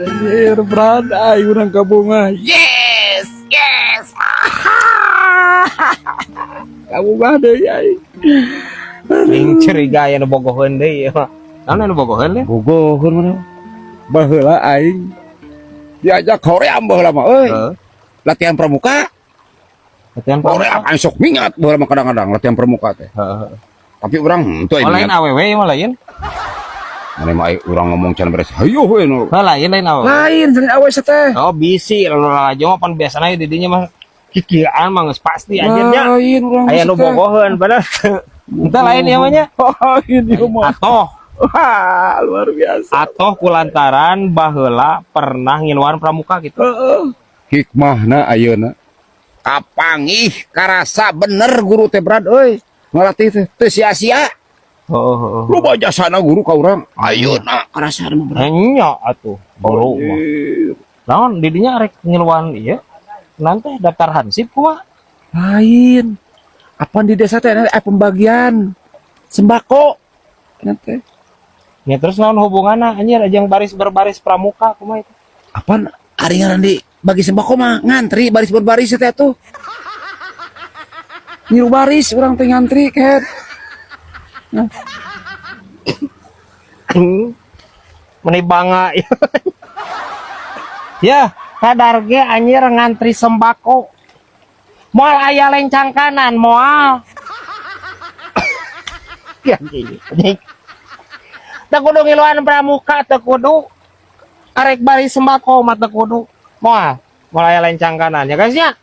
Anjir, Brad, aing urang kabungah. Yes, yes. Kabungah deui aing. Aing curiga aya nu bogoheun deui ieu mah. Naon anu bogoheun deh? Bogoheun mana? Baheula aing diajak hoream baheula mah euy. Heeh. Latihan pramuka. Latihan Hoream pramuka. Aing sok minat baheula mah kadang-kadang latihan pramuka teh. Heeh. Tapi urang henteu aing Oh, lain minat. awewe ieu mah lain. Mana mah aing urang ngomong can beres. Hayo we nu. Heuh, lain lain awewe. Lain sering awe teh. Oh, bisi lalu lalajo mah pan biasana di dinya mah kikieuan mah geus pasti anjirnya. Lain urang Aya nu teh. Bogoheun bener. Entah lain ieu mah nya. Lain ieu mah. Atoh, Wah, luar biasa. Atoh kulantaran baheula pernah ngiluan pramuka gitu. Heeh. Hikmahna ayeuna. Kapanggih karasa bener guru teh, Brad, euy. Ngalatih teh teu sia-sia. Heeh, heeh. Loba jasana guru ka urang. Ayeuna karasa mah, Brad. Nya atuh guru mah. Anjir. Naon didinya rek ngiluan ieu? Nanti daftar hansip kumaha? Lain. Apa di desa teh pembagian sembako nanti. Ya terus naon hubunganna anjir ajang baris berbaris pramuka kumaha itu? Apa ari ngaran di bagi sembako mah ngantri baris berbaris teh tuh. Ngilu baris urang teh ngantri ket. Nah, Meni bangga ya, kadar ge anjir ngantri sembako. Moal aya lencang kanan, moal. Ya gini. Teu kudu ngiluan pramuka, teu kudu arek baris sembako mah teu kudu. Moal, moal aya lencang kanan ya, guys, ya.